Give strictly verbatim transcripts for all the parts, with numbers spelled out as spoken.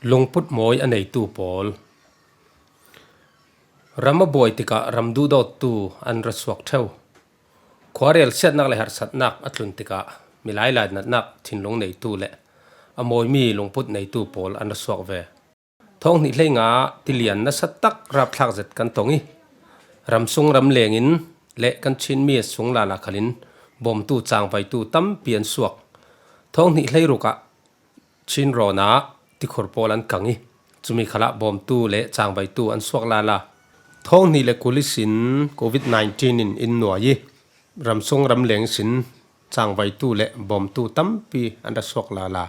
Lungput mawi a neitu pawl. Ram a buai tikah ram duhdawttu an ra suak ṭheu. Khuarel siatnak le harsatnak a tlun tikah milai lainatnak thinlung neitu le a mawimi lungput neitu pawl an ra suak ve. Thawng hnih hleinga tilian nasa tak rapthlak zet kan tong ih, ramsung ramlengin le kan Chinmi a sung lala khalin bawmtu cangvaitu tampi an suak. Thawng hnih hleiruk ah Chin rawnah tikhur pawl an kang ih, cumi khalah bawmtu le cangvaitu an suak lala. Thawng hnih le kul ihsin covid nineteen in inn nuai ih, ramsung ramleng ihsin cangvaitu le bawmtu tampi an ra suak lala.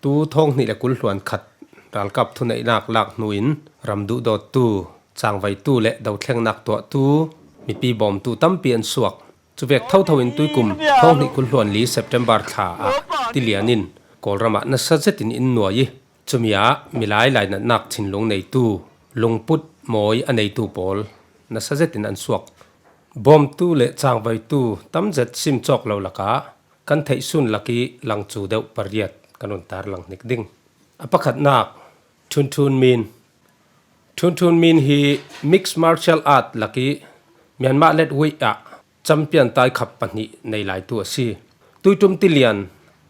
Tu thawng hnih le kul hluan khat ralkap thuneihnak lak hnuin ram duhdawttu, cangvaitu le dothlengnak tuahtu mipi bawmtu tampi an suak. Cuvek thotho in tuikum thawng hnih kul hluan li September thla ah tilian in Kawlram ah nasa zetin inn nuai ih, cumi ah milai lainatnak thinlung neitu, lungput mawi a neitu pawl nasa zetin an suak. Bawmtu le cangvaitu tamzet sim cawk lo lakah kan theihsun lak ih langcu deuh pariat kan run tarlang hnik ding. A pakhatnak, Ṭhunṭhun Min. Ṭhunṭhun Min hi mixed martial art lak ih Myanmar Lightweight ah champion taikhap pahnih nei laitu a si. Tuiṭum tilian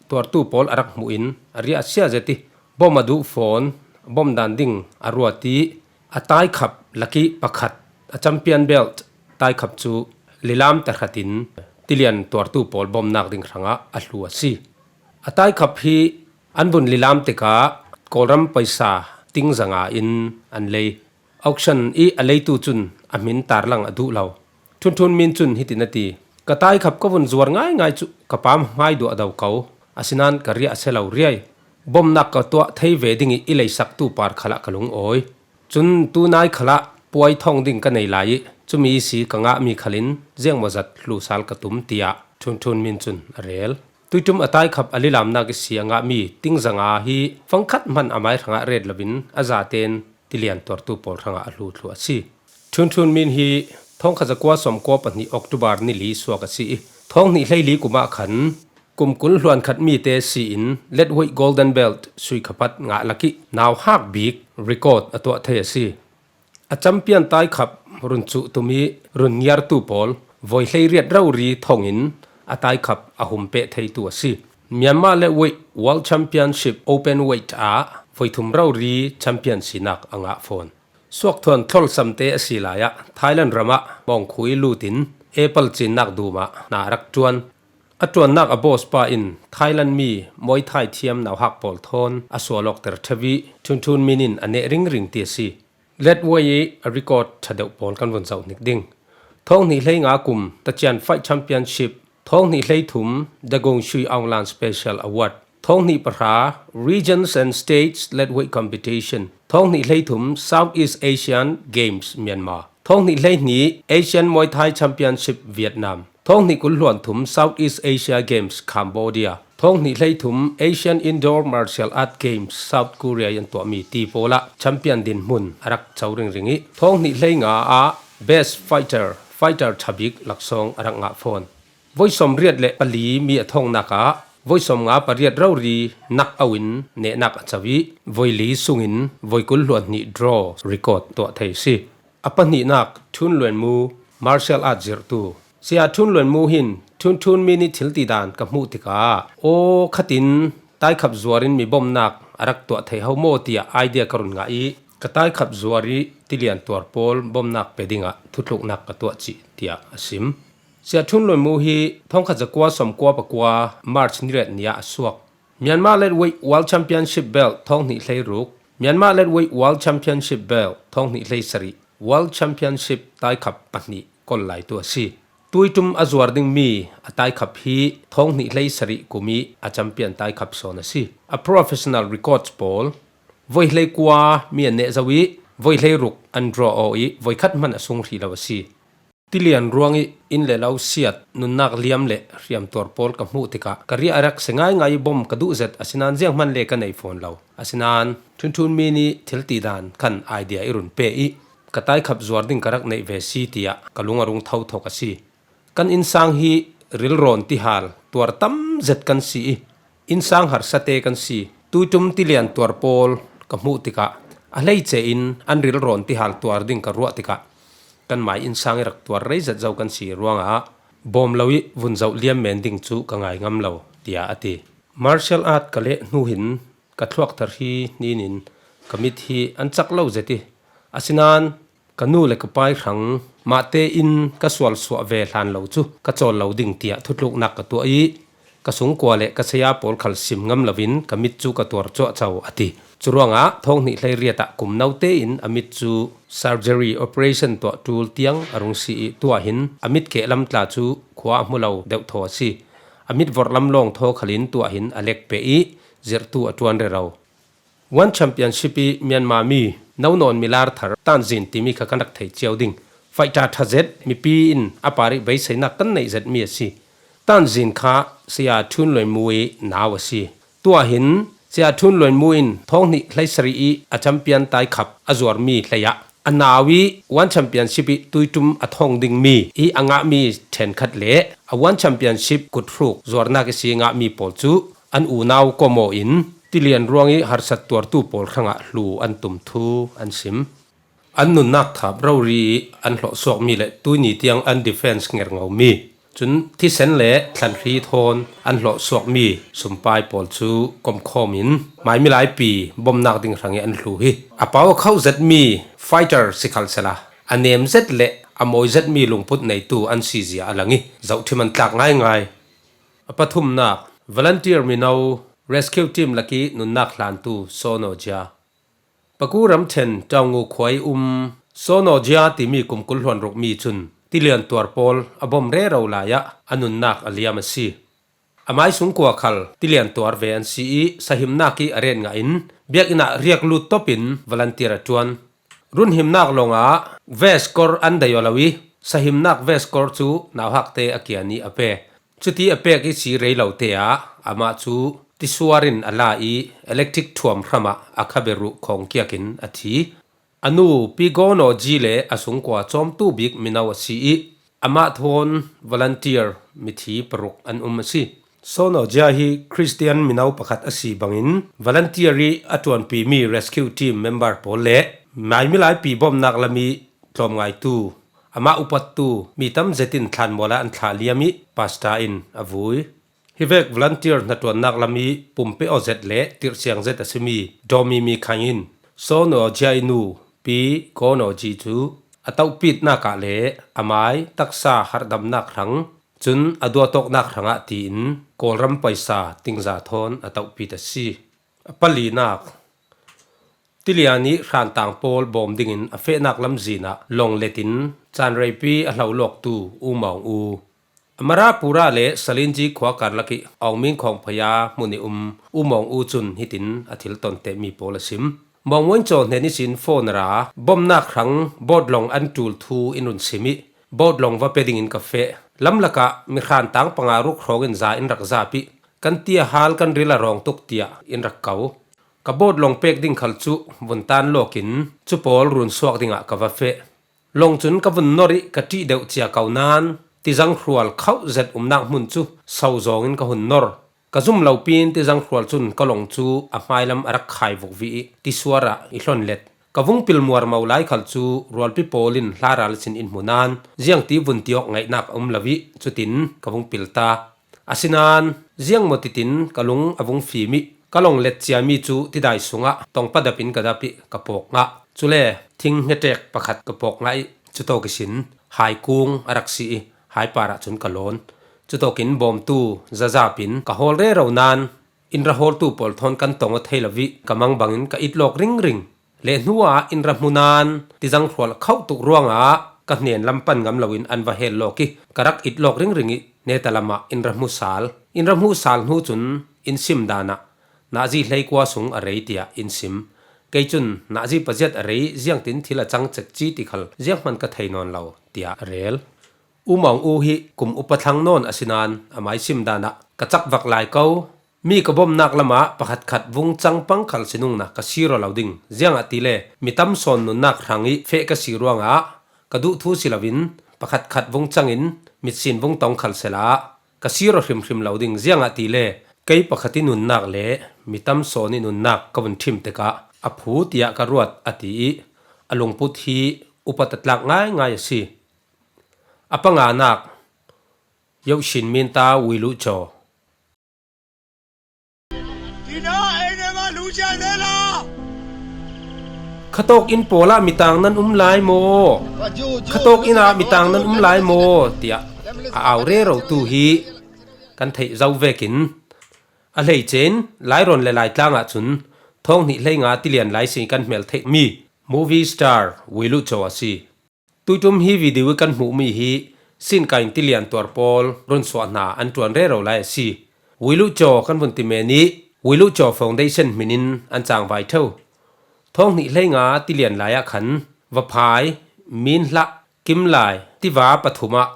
tuartu pawl a rak hmuh in a riahsia zet ih bawm a duh fawn, bawm dan ding a ruat ih a taikhap lak ih pakhat, a champion belt taikhap cu lilam tahratin tilian tuartu pawl bawmnak ding hrangah a hlu a si. A taikhap hi an vun lilam tikah Kawlram paisa ting zanga in an lei. Auction ih a leitu cun a hmin tarlang a duh lo. Ṭhunṭhun Min cun hitin a ti, "Ka taikhap ka vun zuar ngaingai cu ka pa hmai duah do ko, asinain ka riah a sia lo riai. Bawmnak ka tuah thei ve ding ih i leisaktu par khalah ka lungawi. Cun tunai khalah puai thawng ding ka nei lai ih cumi ihsi ka ngahmi khalin ziangmawzat hlusal ka tum," tiah Ṭhunṭhun Min cun a rel. Tuiṭum a taikhap a lilamnak ihsi a ngahmi ting zanga hi fangkhat hman a mai hrangah ret loin a zaten tilian tuartu pawl hrangah a hlu thluh a si. Ṭhunṭhun Min hi thawngkhat zakua sawmkua pahnih October ni li suak a si ih, thawng hnih hleili kum ah khan kum kul hluan khat mite si in Lightweight Golden Belt sui khapat ngah lak ih nauhak bik record a tuah thei a si. A champion taikhap run cuh tum ih run ngiartu pawl voi hleiriat rori thawngin a taikhap a humpeh theitu a si. Myanmar Lightweight World Championship Open Weight ah voi thum rori champion sinak a ngah fawn. Suakthuan thlolsamte a si lai ah Thailand ram ah mawngkhu ih lut in apple cinnak dum ah hna a rak ṭuan. A ṭuannak a boss pa in Thailand mi Muay Thai thiam nauhak pawl thawn a sual awkter ṭheu ih Ṭhunṭhun Min in a neh ringring ti a si. Lightweight ih a record ṭha deuh pawl kan vun zoh hnik ding. Thawng hnih hleinga kum Tachian Fight Championship, thawng hnih hleithum Dagong Shui Aung Lan Special Award, thawng hnih pahra Regions and States Lightweight Competition, thawng hnih hleithum Southeast Asian Games Myanmar, thawng hnih hleihnih Asian Muay Thai Championship Vietnam, thawng hnih kul hluan thum Southeast Asia Games Cambodia, thawng hnih hleithum Asian Indoor Martial Art Games South Korea ih an tuahmi ti pawl ah champion dinhmun a rak co ringring ih, thawng hnih hleinga ah Best Fighter, fighter ṭha bik laksawng a rak ngah fawn. Voi sawmriat le pali mi a thawngnak ah voi sawmnga pariat rori knock out in nehnak a co ih, voi li sungin voi kul hluan hnih draw record tuah thei a si. A pahnihnak, Ṭhun Luan Mu, martial art zirhtu. Sia Ṭhun Luan Mu hin Ṭhunṭhun Min ih thil tidan ka hmuh tikah aw khatin taikhap zuar in mi bawmnak a rak tuah thei ho maw tiah idea ka run ngah ih ka taikhap zuar ih tilian tuar pawl bawmnak pe dingah thutluknak ka tuah cih, tiah a sim. Sia Ṭhun Luan Mu hi thawngkhat zakua sawmkua pakua March ni riat ni ah a suak. Myanmar Lightweight World Championship Belt thawng hnih hleiruk, Myanmar Lightweight World Championship Belt thawng hnih hleisarih, World Championship taikhap pahnih kol laitu a si. Tuiṭum a zuar dingmi a taikhap hi thawng hnih hleisarih kum ih a champion taikhap sawn a si. A professional records pawl, voi hleikua mi an neh zo ih voi hleiruk an draw aw ih voi khat hman a sung hrih lo a si. Tilian ruangih inn le lo siat, nunnak liam le hriamtuar pawl ka hmuh tikah ka riah a rak si ngaingai ih bawm ka duh zet, asinain zianghman le ka nei fawn lo. Asinain Ṭhunṭhun Min ih thil tidan khan idea i run pe ih ka taikhap zuar ding ka rak neih ve si tiah ka lung a rung tho thawk a si. Kan innsang hi rilrawn tihal tuar tam zet kan si ih, innsang harsate kan si. Tuiṭum tilian tuar pawl ka hmuh tikah a hleice in an rilrawn tihal tuar ding ka ruah tikah kan mai innsang i rak tuar rei zet zo kan si ruangah bawm lo i vun zoh liam men ding cu ka ngai ngam lo, tiah a ti. Martial art ka leh hnu hin ka thluak thar hi nin in ka mit hi an cak lo zet i, asinain ka nu le ka pai hrang mahte in ka sual suah ve hlan lo cu ka cawl lo ding tiah thutluknak ka tuah i, ka sungkua le ka saya pawl khal sim ngam loin ka mit cu ka tuar cuahco, a ti. Curuangah thawng hnih hleiriat ah kum no tein a mit cu surgery operation tuah ṭul tiang a rung si i, tuah hin a mit kehlam tla cu khua a hmu lo deuh thaw a si. A mit vorhlam lawng thaw khalin tuah hin a lek peh i, zirhtu a ṭuan rero. One Championship i Myanmar mi no nawn milar thar Tanzin timi kha kan rak thei cio ding. Fighter ṭha zet, mipi in a par i beiseinak kan neih zetmi a si. Tanzin kha Saya Thun Lwin Mu i nau a si. Tuah hin Saya Thun Lwin Mu in thawng hnih hleisarih i a champion tai khap a zuarmi hleiah a nau i One Championship i tuiṭum a thawng dingmi i a ngahmi ṭhenkhat le a One Championship kuthruk zuarnak i si ngahmi pawl cu an unau kawmaw in tilian ruang i harsat tuartu pawl hrangah hlu an tum thu an sim. An nunnak thap rori i an hlawhsuakmi le tuini tiang an defense ngerngomi, cun thisen le thlanhri thawn an hlawhsuakmi sumpai pawl cu komkhawm in mai milaipi bomnak ding hrang i an hlu hi. A pau a khauh zetmi fighter si khal sela, a nem zet le a mawi zetmi lungput neitu an sizia a lang i, zohṭhim an tlak ngaingai. A pathumnak, volunteer mino rescue team lak i nunnak hlantu Sono Jia. Paku ramṭhen Taungu khua i um Sono Jia timi kum kul hluan ruk mi cun tilian tuar pawl a bom rero lai ah a nunnak a liam a si. Amai sungkua khal tilian tuar ve an si i, sahimnak i a ret ngah in biakinn ah riak lut top in volunteer a ṭuan. Runhimnak lawngah vest kor an dai aw lo i, sahimnak vest kor cu nauhakte a kian i a pek. Cuti a pek i si rei lo te ah amah cu tisuar in a la i electric thuam hram ah a khabe ruh khawng kiak in a thi. A nu Pi Gono Ji le a sungkua cawmtu bik mino a si i, amah thawn volunteer mithi paruk an um a si. Sono Jia hi Christian mino pakhat a si bangin volunteer i a ṭuanpimi rescue team member pawl le mai milaipi bomnak lam i tlawmngaitu, amah upattu mi tam zetin thlanmual ah an thlah liam i pasta in a vui. Hi vek volunteer hnaṭuannak lam i pumpe aw zet le tirhsiang zet a simi Domi Mi Khang in Sono Jia i nu Pi Gono Ji cu a tohpitnak ah le a mai taksa harhdamnak hrang, cun a duatawknak hrangah tiin Kawlram paisa tingza thawn a tohpit a si. A palinak, tilian i hrantang pawl bawm dingin a fehnak lamzin ah lawng let in caan reipi a hlolawktu U Mawng U. Amarapura le Salinji khua karlak i Aung Min Khawng phaya hmun i um U Mawng U cun hitin a thil ton tehmi pawl a sim. Mawng Win Caw hnen ihsin phone a ra, bomnak hrang boat lawng an ṭul thu in run sim i, boat lawng va pe dingin ka feh. Lamlak ah mi hrantang panga ruk hrawng in za in rak zap i, kan ti a hal kan ril a rawng tuk tiah in rak ko. Ka boat lawng pek ding khal cu vun tan lawk in cu pawl run suak dingah ka va feh. Lawng cun ka vun nor i ka ṭih deuh cia ko nain tizang hrual khauh zet umnak hmun cu so zawng in ka hun nor. Ka zum lo pin tizang hrual cun ka lawng cu a hmailam a rak khai vukvi i tisuar ah i hlon let. Ka vung pil muarmo lai khal cu rualpi pawl in hla ral sin in hmu nain ziangti vun ti awk ngaihnak a um lo i cutin ka vung pil ta. Asinain ziangmaw titin ka lung a vung fim i ka lawng let ciami cu tidai sungah tongpa dap in ka dap i ka pawk ngah. Cule thing hngetek pakhat ka pawk ngah i cutawk ihsin hai kung a rak si i hai parah cun ka lawn. Cutawkin bawmtu zazap in ka hawl rero nain inn ra hawltu pawl thawn kan tong aw thei lo i ka mang bangin ka it lawk ringring. Le hnuah inn ra hmu nain tizang hrual khauh tuk ruangah ka hnen lam pan ngam loin an va hel lawk i ka rak it lawk ringring i neta lamah inn ra hmu sal. Inn ra hmu sal hnu cun inn sim dan ah nazi hleikua sung a rei tiah in sim. Kei cun nazi paziat a rei, ziangtin thil a cang cekci ti khal zianghman ka thei nawn lo, tiah a rel. U Mawng U hi kum upa thlang nawn a si nain amai sim dan ah ka cak vak lai ko. Mi ka bawmnak lamah pakhatkhat vung cang pang khal si nungna ka sir aw lo ding. Ziangahtile mi tam sawn nunnak hrang i feh ka si ruangah ka duh thu si loin pakhatkhat vung cangin mitsin vung tong khal sela ka sir aw hrimhrim lo ding. Ziangahtile kei pakhat i nunnak le mi tam sawn i nunnak ka vun ṭhim tikah a phu tiah ka ruat, a ti ih a lungput hi upat a tlak ngaingai a si. A panganak, Yohsin Minta Wilu Caw. Khatawk inn pawlah mitang nan um lai maw? Khatawk inn ah mitang nan um lai maw? Tiah a au rerotu hi kan theih zo vekin a hleice in Lairawn le Laitlang ahcun thawng hnih hleinga tilian lai si kan hmel theihmi movie star Wilu Caw a si. Tuiṭum hi video ih kan hmuhmi hi Sinkain tilian tuar pawl runsuah hna an ṭuan rero lai a si. Wilu Caw kan vun ti men ih Wilu Caw Foundation hmin in an cangvai ṭheu. Thawng hnih hleinga tilian lai ah khan Vaphai, Minhlah, Kimlai tiva pathum ah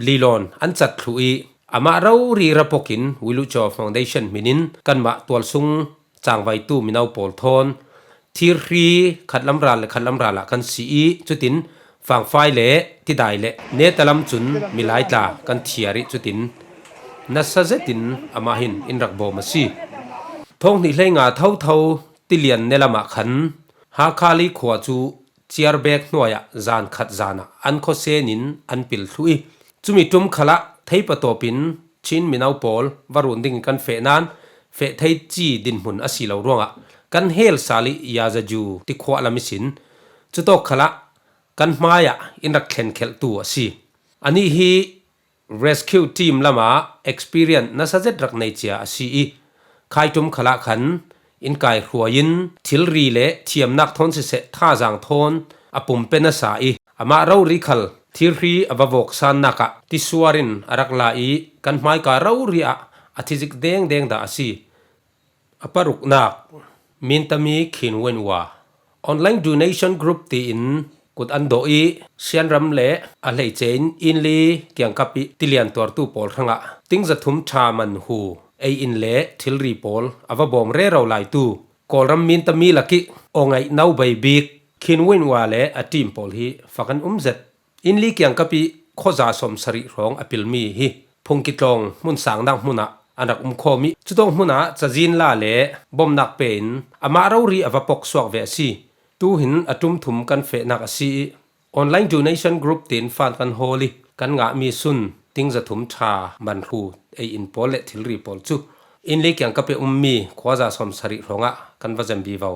lilawn an cat thluh ih amah rori ra pok in Wilu Caw Foundation hmin in kanmah tualsung cangvaitu mino pawl thawn thirhri khatlam ral le khatlam ral ah kan si ih cutin fangfai le tidai le netalam cun milai tla kan thiar ih cutin nasa zetin amah hin in rak bawm a si. Thawng hnih hleinga thotho tilian nelam ah khan Hakhali khua cu Ciarbek hnuai ah zan khat zan ah an khuasen in an pil thluh ih cumi ṭum khalah thei patawp in Chin mino pawl va run dingin kan feh nain feh thei ci dinhmun a si lo ruangah kan hel sal ih Yazaju ti khua lam ihsin cutawk khalah kan hmaiah in rak thlenkhelhtu a si. Anih hi rescue team lamah experience nasa zet rak nei cia a si ih, khaiṭum khalah khan in kai hruai in thilri le thiamnak thawn siseh, thazaang thawn a pumpe nasa ih, amah rori khal thirhri a va vawksannak ah tisuar in a rak la ih, kan hmaika rori ah a thi zik dengdeng dah a si. A paruknak, Mintami Khin Wen Wa online donation group tiin kut an dawh ih, Sianram le a hleice in Inli kiangkap ih tilian tuartu pawl hrangah tingza thum ṭha man hu ei in le thilri pawl a va bawm rero laitu Kawlram Mintami lakih aw ngaihno bei bik Khin Wen Wa le a team pawl hi fak an um zet. Inli kiangkap ih khuaza sawmsarih hrawng a pilmi hi Phungki tlawng hmun sangnak hmun ah an rak um khawm ih, cutawk hmun ah cazin la le bawmnak pe in amah rori a va pok suak ve a si. Tuhin a ṭum thum kan fehnak a si ih, online donation group tiin fan kan hawl ih, kan ngahmi sun tingza thum ṭha man hru ei in pawl le thilri pawl cu Inli kiangkap ih ummi khuaza sawmsarih hrawngah kan va zem vivo.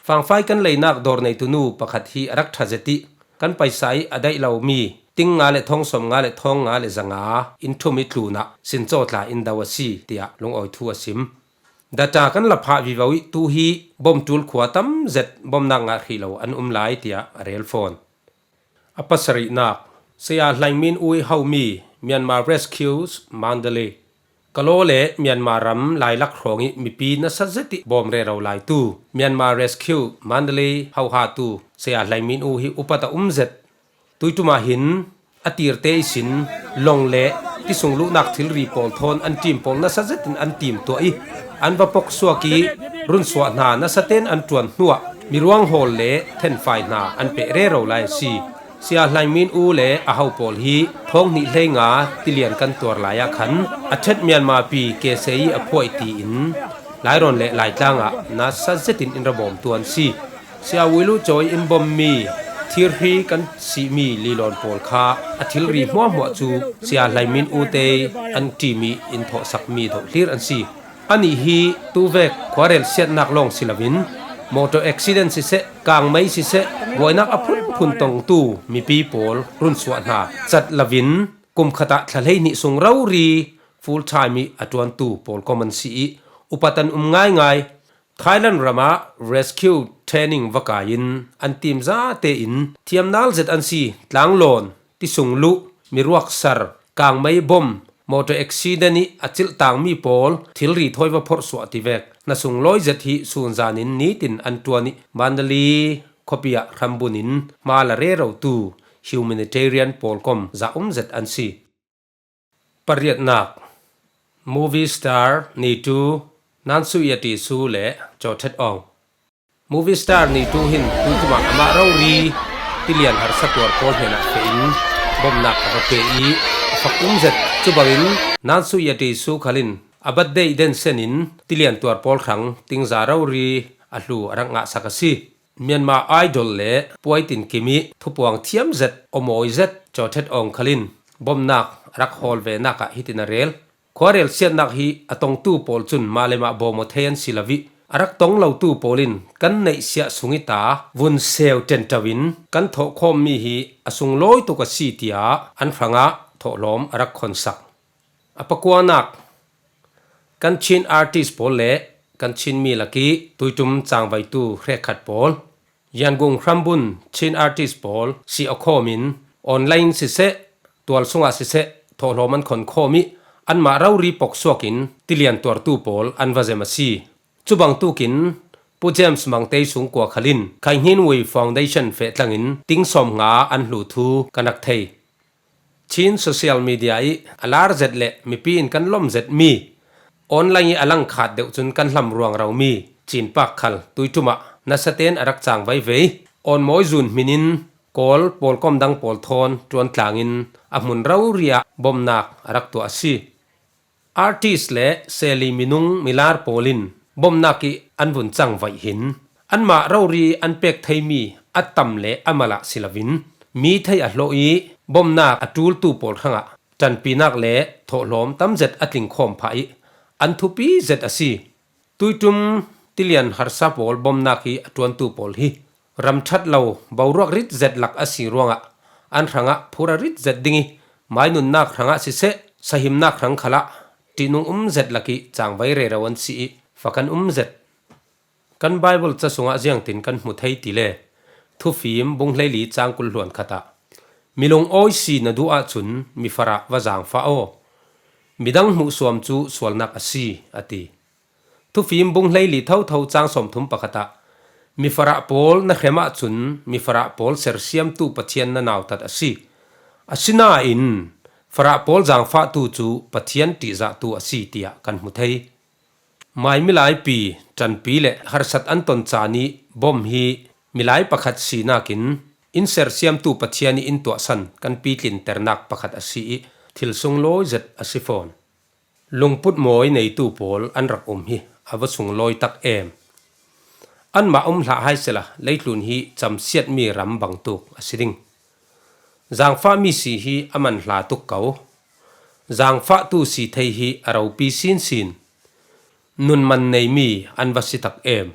Fangfai kan leinak dawr neitu nu pakhat hi a rak ṭha zet ih, kan paisa ih a daih lomi ting nga le thawng sawm nga le thawng nga le za nga in ṭhum ih tlunah Sincaw tla in do a si, tiah lungawi thu a sim. Data kan la phah vivo ih tu hi bawm ṭul khua tam zet bawmnak ngah hrih lo an um lai, tiah a rel fawn. A pasarihnak, Saya Hlaing Min U ih homi Myanmar Rescue Mandalay. Kalaw le Myanmar ram lailak hrawng ih mipi nasa zet ih bawm rero laitu Myanmar Rescue Mandalay hohatu Saya Hlaing Min U hi upat a um zet. Tuiṭum ah hin a tirte ihsin lawng le tisung luhnak thilri pawl thawn an team pawl nasa zetin an team tuah ih, an va pok suak ih, runsuah hna nasa tein an ṭuan hnuah miruang hawl le thenfai hna an peh rero lai a si. Saya Hlaing Min U le a ho pawl hi thawng hnih hleinga tilian kan tuar lai ah khan a ṭhet Myanmar pi K C I a phuai tiin Lairawn le Laitlang ah nasa zetin in ra bawmtu an si. Saya Wilu Caw ih in bawmmi thirhri kan sihmi lilawn pawl kha a thilri hmuahhmuah cu Saya Hlaing Min U te an team ih in thawhsakmi dohlir an si. Anih hi tuvek khuarel siatnak lawng si loin motor accident siseh, kangmei siseh, buainak a phunphun tongtu mipi pawl runsuah hna cat loin kum khat ah thla hleihnih sung rori full time ih a ṭuantu pawl kom an si ih upat an um ngaingai. Thailand ram ah rescue training va kai in an team zate in thiamnal zet an si. Tlanglawn, tisung luh, miruak sar, kangmei bom, motor accident ih a cilhtangmi pawl thilri thawi va phorhsuah tivek hna sunglawi zet hi sunzan in nitin an ṭuan ih Mandalay khuapi ah hrambun in hma la rerotu humanitarian pawl kom za um zet an si. Pariatnak, movie star Nitu, Nansuya Tisu le Cawthet Awng. Movie star Nitu hin tuiṭum ah amah rori tilian harsa tuar pawl hnenah feh in bawmnak a va pe ih a fak um zet. Cu bangin Nansuya Tisu khal in a birthday den sen in tilian tuar pawl hrang tingza rori a hlu a rak ngahsak a si. Myanmar Idol le Puaitin Kimi thupuang thiam zet, aw mawi zet, Cawthet Awng Khal in bomnak a rak hawl ve nak ah hitin a rel. Khuarel siatnak hi a tongtu pawl cun mah le mah bawm aw thei an si lo ih, a rak tong lotu pawl in kan neihsiah sung ih ta vun seu ṭenṭo in kan thawhkhawmmi hi a sunglawi tuk a si, tiah an hrangah thawhlawm a rak khonsak. A pakuanak, kan Chin artist pawl le kan Chinmi lakih tuiṭum cangvaitu hrekkhat pawl, Yangon hrambun Chin artist pawl si a khawm in online siseh, tual sungah siseh, thawhlawm an khonkhawm ih, anmah rori poksuak in tilian tuartu pawl an va zem a si. Cubangtuk in Pu James Mangtei sungkua khal in Khaihnin Wei Foundation feh tlang in ting sawm nga an hlu thu kan rak thei. Chin social media ih a lar zet le mipi in kan lawm zetmi, online ih a langkhat deuh cun kan hlam ruang romi Chin Park khal tuiṭum ah nasa tein a rak cang veivei. Awn mawi zun hmin in Kawl pawlkom dang pawl thawn ṭuan tlang in a hmun rori ah bomnak a rak tuah a si. Artist le seli minung milar pawl in bomnak ih an vun cang vaih hin anmah rori an pek theimi a tam le a malah si loin mi theih a hlawh ih bomnak a ṭultu pawl hrangah ṭanpinak le thawhlawm tam zet a tlingkhawm phah ih an thupi zet a si. Tuiṭum tilian harsa pawl bomnak ih a ṭuantu pawl hi ramṭhat lo boruak rit zet lak a si ruangah an hrangah phur a rit zet ding ih mainunnak hrangah siseh, sahimnak hrang khalah ṭihnung um zet lakih cangvai rero an si ih fakan um zet. Kan Baibal ca sungah ziangtin kan hmu thei ti le Thufim bung hleili cang kul hluan khatah, "Milung awi si na duh ahcun mifarah va zaangfah aw. Midang hmuhsuam cu sualnak a si," a ti. Thufim bung hleili thotho cang sawmthum pakhatah, "Mifarah pawl na hrem ahcun mifarah pawl sersiamtu Pathian na nautat a si. Asinain farah pawl zaangfahtu cu Pathian ṭihzahtu a si," tiah kan hmu thei. Mai milaipi, ṭanpi le harsat an ton caan ih bom hi milai pakhat sinak in in sersiamtu Pathian ih in tuahsan kan pitlinternak pakhat a si ih thil sunglawi zet a si fawn. Lungput mawi neitu pawl an rak um hi a va sunglawi tak em. Anmah um hlah hai sehla, leitlun hi camsiatmi ram bangtuk a si ding. Zaangfahmi si hi a man hla tuk ko. Zaangfahtu si thei hi a ropi sinsin. Nun man neimi an va si tak em.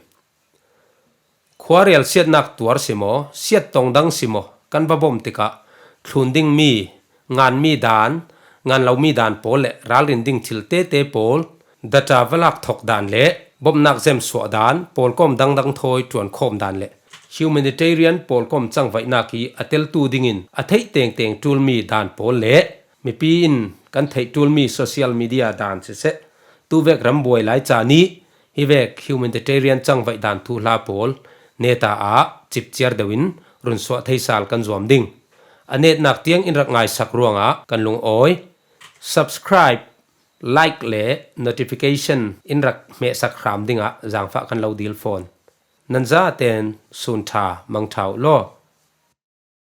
Khuarial siatnak tuar si maw, siat tong dang si maw, kan va bawm tikah thlun dingmi, nganmi dan, ngan lomi dan pawl le ralrin ding thil tete pawl, data va lak thok dan le bomnak zem suah dan, pawlkom dangdang thawi ṭuankhawm dan le humanitarian pawlkom cangvaihnak ih a teltu dingin a theih tengteng ṭulmi dan pawl le mipi in kan theih ṭulmi social media dan siseh, tuvek ram buai lai caan ih hivek humanitarian cangvaih dan thuhla pawl neta ah cipciar deuh in runsuah thei sal kan zuam ding. A netnak tiang in rak ngaisak ruangah kan lungawi. Subscribe, like le notification in rak hmehsak hram dingah zaangfah kan lo dil fawn. Nan zaten sun ṭha mang ṭha uh law.